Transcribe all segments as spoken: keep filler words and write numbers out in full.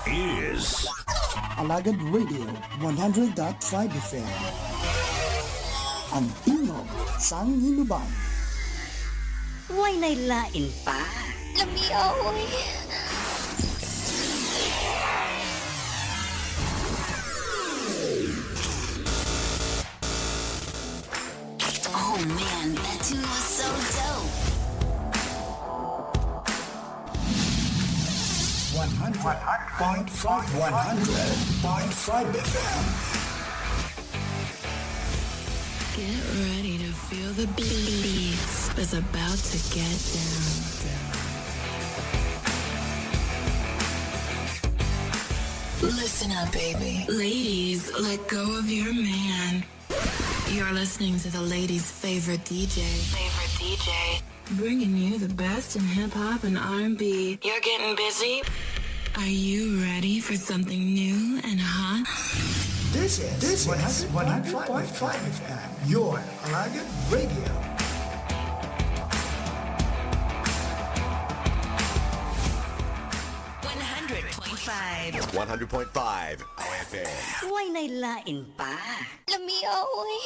is Alagad Radio one hundred dot five F M. Ang tingog sang hinubay. Way na'y lain pa. Lamia, oy. Oh man, that tune was so dope. One hundred point five, one hundred point five F M. Get ready to feel the beats. It's about to get down. Listen up, baby. Ladies, let go of your man. You're listening to the ladies' favorite D J. Favorite D J. Bringing you the best in hip hop and R and B. You're getting busy? Are you ready for something new and hot? This is, this is one hundred point five F M, your Alagad Radio. One hundred point five. One hundred point five F M. Way na'y lain pa. Lamia, oy.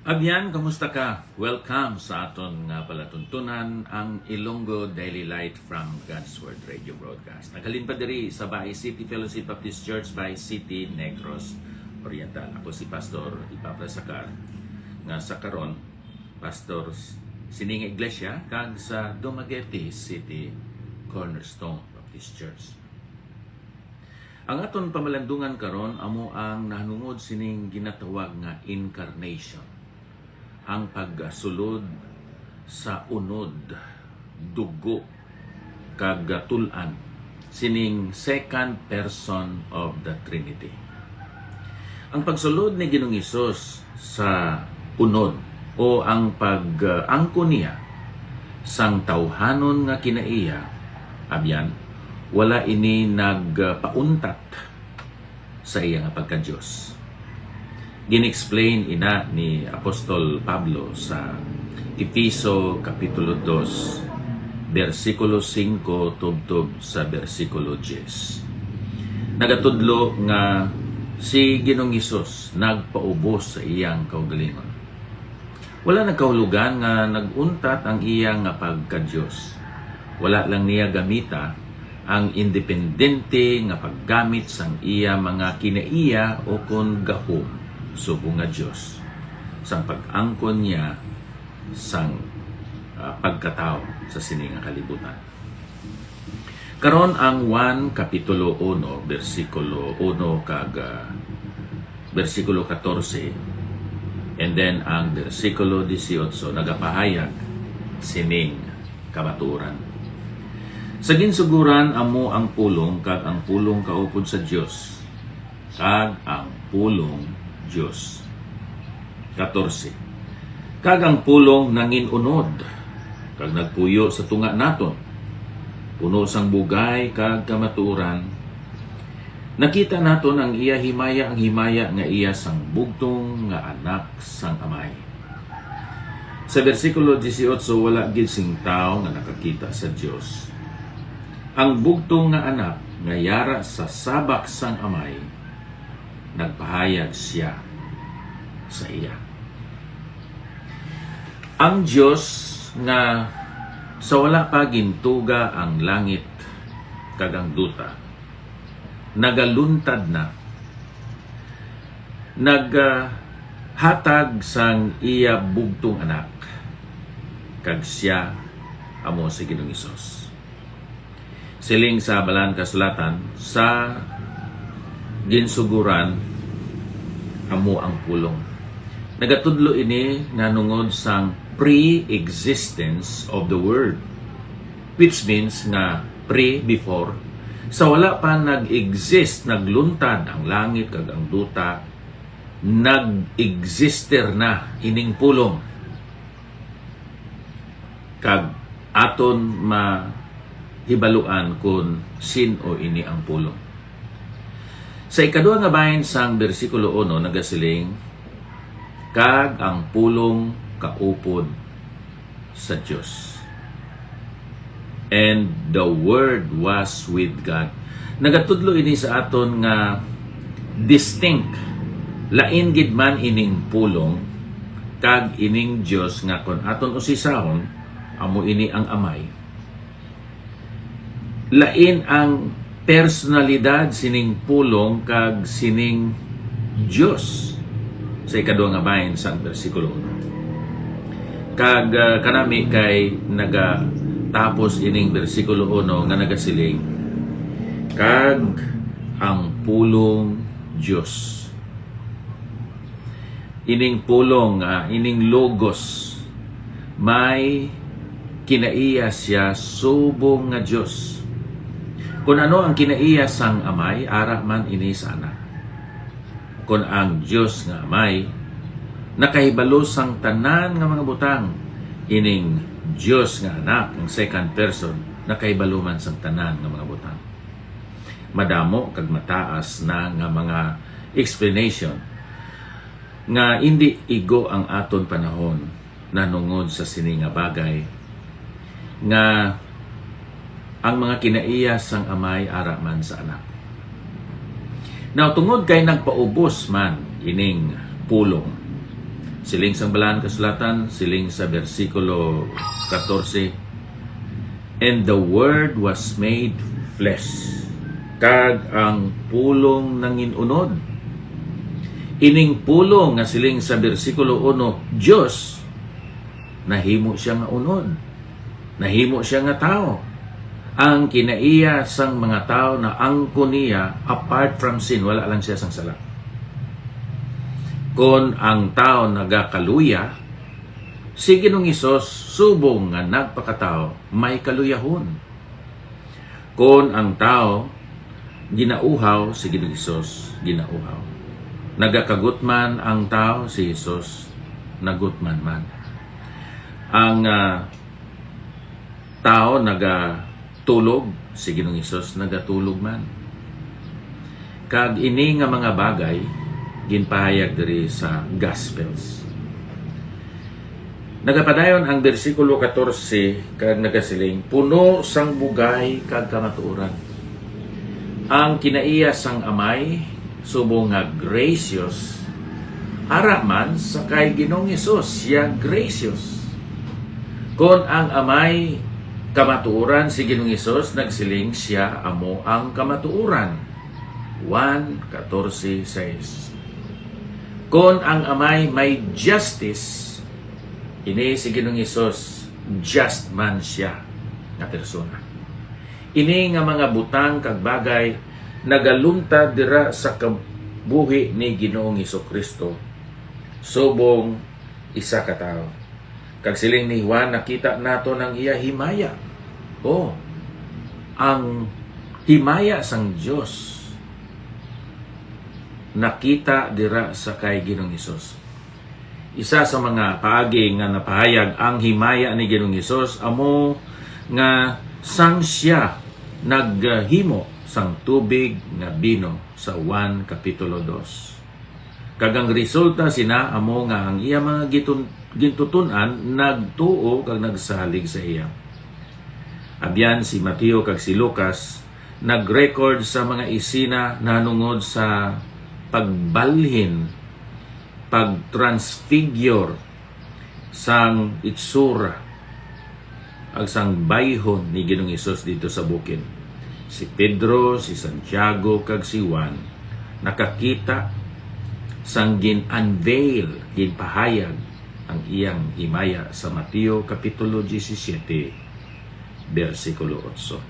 Abyan, kamusta ka? Welcome sa aton nga palatuntunan, ang Ilonggo Daily Light from God's Word Radio Broadcast. Naghalin pa diri sa Baay City Fellowship Baptist Church, Baay City, Negros Oriental. Ako si Pastor Ipapra Sacar, nga sa karon, pastor s-, sining iglesia kag sa Dumaguete City Cornerstone Baptist Church. Ang aton pamalandungan karon amo ang nahanungod sining ginatawag nga incarnation, ang pagsulod sa unod, dugo, kag tul-an sining second person of the Trinity. Ang pagsulod ni Ginoong Hesus sa unod o ang pag-angkon niya sang tawhanon nga kinaiya, abyan, wala ini nagpauntat sa iya nga pagka-Dios. Gin-explain ina ni Apostol Pablo sa Efeso Kapitulo dos, bersikulo singko tubtob sa bersikulo diyes. Nagatudlo nga si Ginoong Hesus nagpaubos sa iyang kaugalingon. Wala nagkahulogan nga nag-untat ang iya nga pagka-Dios. Wala lang niya gamita ang independente nga paggamit sang iya mga kinaiya o kon gahom subong nga Dios, sang pag-angkon niya sang, ah, pagkatawo sa sini nga kalibutan. Karon ang Juan Kapitulo uno, bersikulo uno kag, ah, bersikulo katorse, and then ang bersikulo dieciocho nagapahayag sining kamatuoran. Sa ginsuguran amo ang pulong, kag ang pulong kaupod sa Dios, kag ang pulong Dios. Katorse. Kag ang pulong nangin-unod, kag nagpuyo sa tunga naton, puno sang bugay kag kamatuoran. Nakita naton ang iya himaya, ang himaya nga iya sang bugtong nga Anak sang Amay. Sa bersikulo dieciocho, wala gid sing tawo nga nakakita sa Dios. Ang bugtong nga Anak nga yara sa sabak sang Amay, nagpahayag sia sa iya. Ang Dios nga sa wala pa gintuga ang langit kag ang duta, nagaluntad na, naghatag sang iya bugtong Anak, kag sia amo si Ginoong Hesus. Siling sa Balaan Kasulatan, sa ginsuguran amo ang pulong. Nagatudlo ini nahanungod sang pre-existence of the Word, which means nga pre, before, sa wala pa nag-exist, nagluntad ang langit kag ang duta, nag-exister na ining pulong, kag aton mahibaluan kon sin-o ini ang pulong. Sa ikadua nga bahin sang bersikulo uno nagasiling, "Kag ang pulong kaupod sa Dios." "And the Word was with God." Nagatudlo ini sa aton nga distinct. Lain gid man ining pulong kag ining Dios nga kon aton usisahon, amo ini ang Amay. Lain ang personalidad sining pulong kag sining Dios sa ikadua nga bahin sang bersikulo uno. Kag, ah, kanami kay nagatapos ining bersikulo uno nga nagasiling, "Kag ang pulong Dios." Ining pulong, ah, ining Logos, may kinaiya siya subong nga Dios. Kon ano ang kinaiya sang Amay, ara man ini sa Anak. Kon ang Dios nga Amay nakahibalo sang tanan nga mga butang, ining Dios nga Anak, ang second person, nakahibalo man sang tanan nga mga butang. Madamo kag mataas na nga mga explanation nga indi igo ang aton panahon nanungod sa sini nga bagay, nga ang mga kinaiya sang Amay ara man sa Anak. Now, tungod kay nagpaubos man ining pulong, siling sang Balaan Kasulatan, siling sa bersikulo katorse, "And the Word was made flesh," kag ang pulong nangin-unod. Ining pulong nga siling sa bersikulo uno, Dios, nahimo siya nga unod. Nahimo siya nga tawo. Ang kinaiya sang mga tawo naangkon niya apart from sin, wala lang siya sang sala. Kon ang tawo nagakaluya, si Ginoong Hesus subong nga nagpakatawo may kaluyahon. Kon ang tawo ginauhaw, si Ginoong Hesus ginauhaw. Nagakagutman ang tawo, si Jesus nagutman man. Ang, ah, tawo nagatulog, si Ginoong Hesus nagatulog man. Kag ini nga mga bagay ginpahayag diri sa Gospels. Nagapadayon ang bersikulo katorse kag nagasiling, "Puno sang bugay kag kamatuoran." Ang kinaiya sang Amay, subong nga gracious, ara man sa kay Ginoong Hesus, siya gracious. Kon ang Amay kamatuoran, si Ginoong Hesus nagsiling, "Siya amo ang kamatuoran." Juan katorse sais. Kon ang Amay may justice, ini si Ginoong Hesus, just man siya nga persona. Ini nga mga butang kag bagay nagaluntad dira sa kabuhi ni Ginoong Hesukristo subong isa ka tawo. Kag siling ni Juan, nakita naton ang iya himaya. O, ang himaya sang Dios nakita dira sa kay Ginoong Hesus. Isa sa mga paagi nga napahayag ang himaya ni Ginoong Hesus amo nga sang siya naghimo sang tubig nga bino sa Juan kapitulo dos. Kag ang resulta sina amo nga ang iya mga gitun-, gintuton-an nagtuo kag nagsalig sa iya. Abyan, si Mateo kag si Lucas nag-record sa mga isina nahanungod sa pagbalhin, pag-transfigure sang itsura, ag sang bayhon ni Ginoong Hesus didto sa bukid. Si Pedro, si Santiago, kag si Juan nakakita sang gin-unveil, ginpahayag ang iyang himaya sa Mateo Kapitulo disisiete, bersikulo otso.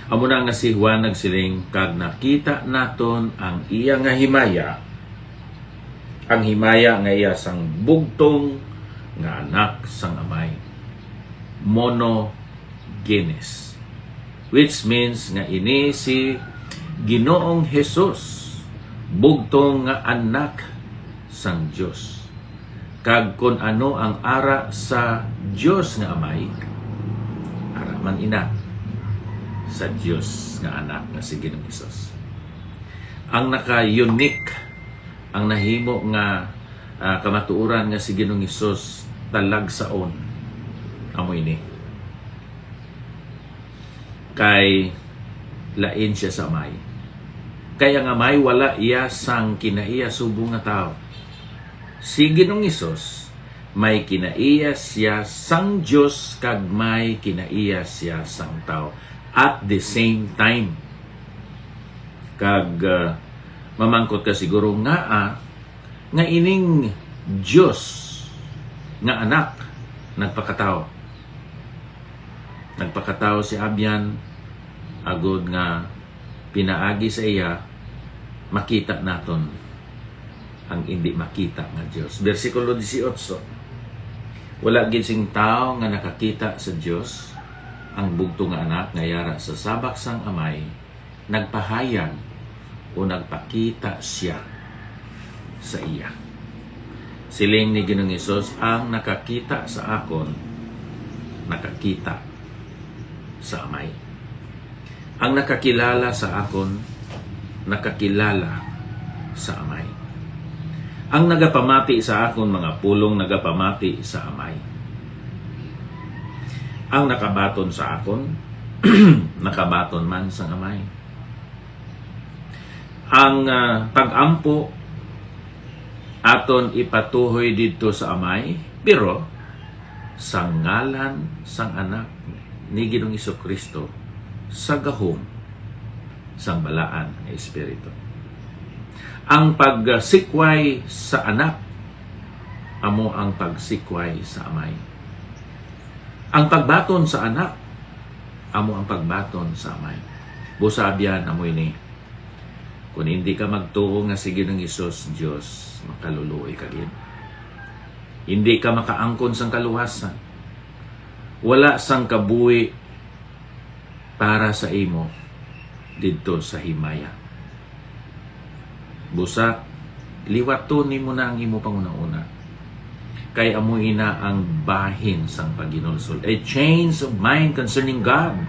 Amo na nga si Juan nagsiling, "Kag nakita naton ang iya nga himaya, ang himaya nga iya sang bugtong nga Anak sang Amay." Monogenes, which means nga ini si Ginoong Hesus bugtong nga Anak sang Dios. Kag kon ano ang ara sa Dios nga Amay, ara man ina sa Dios nga Anak nga si Ginoong Hesus. Ang naka-unique, ang nahimo nga, ah, kamatuoran nga si Ginoong Hesus talagsaon, amo ini. Kay lain sia sa Amay. Kay ang Amay wala iya sang kinaiya subong nga tawo. Si Ginoong Hesus, may kinaiya sia sang Dios kag may kinaiya sia sang tawo at the same time. Kag, ah, mamangkot ka siguro, ngaa nga ining Dios nga Anak nagpakatawo? Nagpakatawo si Abyan agod nga pinaagi sa iya makita naton ang indi makita nga Dios. Bersikulo dieciocho, wala gid sing tawo nga nakakita sa Dios. Ang bugtong nga Anak nga yara sa sabak sang Amay nagpahayag o nagpakita sia sa iya. Siling ni Ginoong Hesus, "Ang nakakita sa akon, nakakita sa Amay. Ang nakakilala sa akon, nakakilala sa Amay. Ang nagapamati sa akon, mga pulong, nagapamati sa Amay. Ang nakabaton sa akon, nakabaton man sang Amay." Ang, ah, pag-ampo aton ipatuhoy didto sa Amay, pero sa ngalan sang Anak ni Ginoong Jesu-Cristo, sa gahom sang Balaan nga Espiritu. Ang pagsikway sa Anak amo ang pagsikway sa Amay. Ang pagbaton sa Anak amo ang pagbaton sa Amay. Busa, abyan, amo ini. Kon hindi ka magtuo nga si Ginoong Hesus Dios, makaluluoy ka gid. Hindi ka makaangkon sang kaluwasan. Wala sang kabuhi para sa imo didto sa himaya. Busa, liwaton nimo na ang imo panghunahuna. Kay amo ina ang bahin sang paghinulsol. A change of mind concerning God,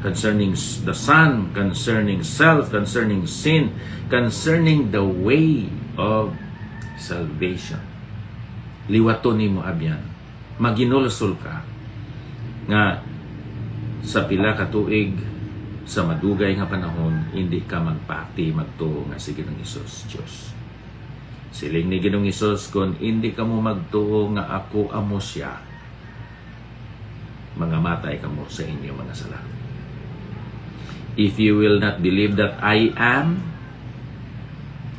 concerning s-, the Son, concerning self, concerning sin, concerning the way of salvation. Liwaton nimo, abyan. Maghinulsol ka nga sa pila ka tuig, sa madugay nga panahon, hindi ka magpati magtuo nga si Ginoong Hesus Dios. Siling ni Ginoong Hesus, "Kon indi kamo magtuo nga ako amo sia, mangamatay kamo sa inyo mga sala." If you will not believe that I am,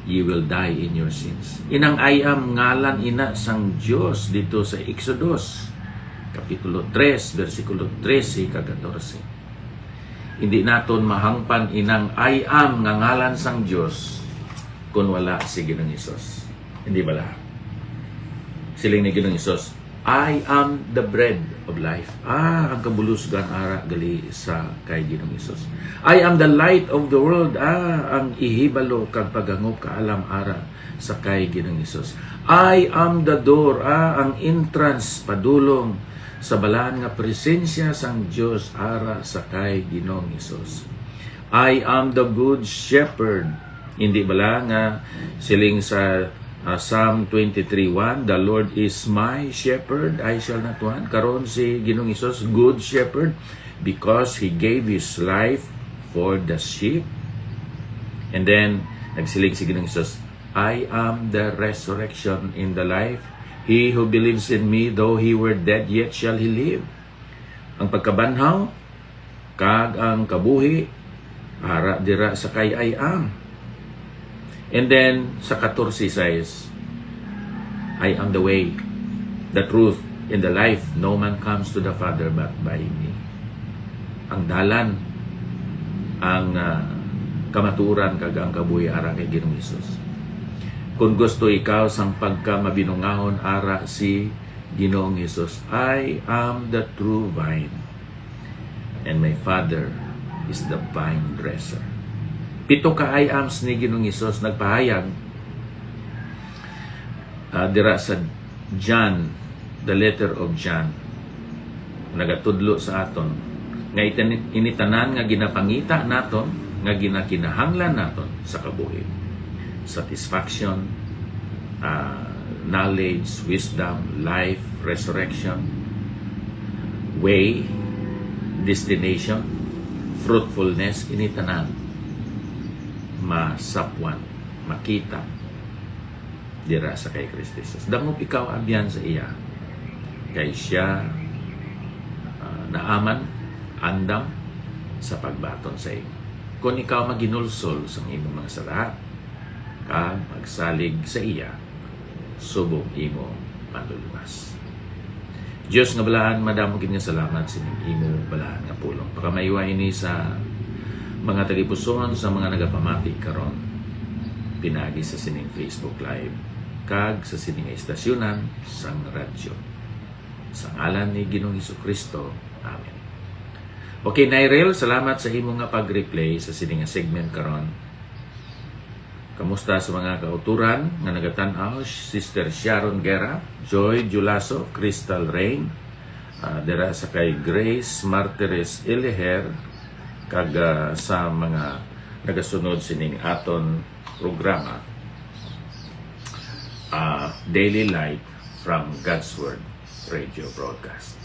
you will die in your sins. Inang I am, ngalan ina sang Dios dito sa Exodus, Kapitulo tres, bersikulo trese kag katorse. Hindi naton mahangpan inang I am nga ngalan sang Dios kung wala si Ginoong Hesus. Hindi bala? Siling ni Ginoong Hesus, "I am the bread of life." Ah, ang kabulusgan ara gali sa kay Ginoong Hesus. "I am the light of the world." Ah, ang ihibalo kag paghangop kaalam ara sa kay Ginoong Hesus. "I am the door." Ah, ang entrance padulong sa balaan nga presensya sang Dios ara sa kay Ginoong Hesus. "I am the good shepherd." Hindi bala nga siling sa, ah, Psalm twenty-three one, "The Lord is my shepherd, I shall not want." Karon si Ginoong Hesus, good shepherd, because he gave his life for the sheep. And then, nagsiling si Ginoong Hesus, "I am the resurrection and the life. He who believes in me, though he were dead, yet shall he live." Ang pagkabanhaw kag ang kabuhi ara dira sa kay I am. And then sa katorse sais, "I am the way, the truth, and the life. No man comes to the Father but by me." Ang dalan, ang, ah, kamatuoran kag ang kabuhi ara kay Ginoong Hesus. Kung gusto ikaw sang pagkamabinungahon ara si Ginoong Hesus, "I am the true vine, and my Father is the vine dresser." Pito ka I ams ni Ginoong Hesus nagpahayag, ah, dira sa John, the letter of John, nagatudlo sa aton nga itan-, ini tanan nga ginapangita naton, nga ginakinahanglan naton sa kabuhi: satisfaction, ah, knowledge, wisdom, life, resurrection, way, destination, fruitfulness, ini tanan masapwan, makita dira sa kay Kristo Jesus. Dangop ikaw abyan sa iya, kay siya, ah, naaman, andam sa pagbaton sa imo. Kon ikaw maghinulsol sang imong mga sala, kag magsalig sa iya subong imo Manluluwas. Dios nga balaan, madamo gid nga salamat sining imo balaan nga pulong. Pakamayo ini sa mga tagipusoon sa mga nagapamati karon pinaagi sa sining Facebook Live kag sa sining istasyonan sang radyo. Sa ngalan ni Ginoong Jesu-Cristo. Amen. Okay, Nairel, salamat sa imo nga pag-replay sa sini nga segment karon. Kamusta sa mga kauturan nga nagatan-aw? Sister Sharon Guerra, Joy Julaso, Crystal Rain, ah, dira sa kay Grace Martires Iliher, kag, ah, sa mga nagasunod sining aton programa, ah, Daily Light from God's Word Radio Broadcast.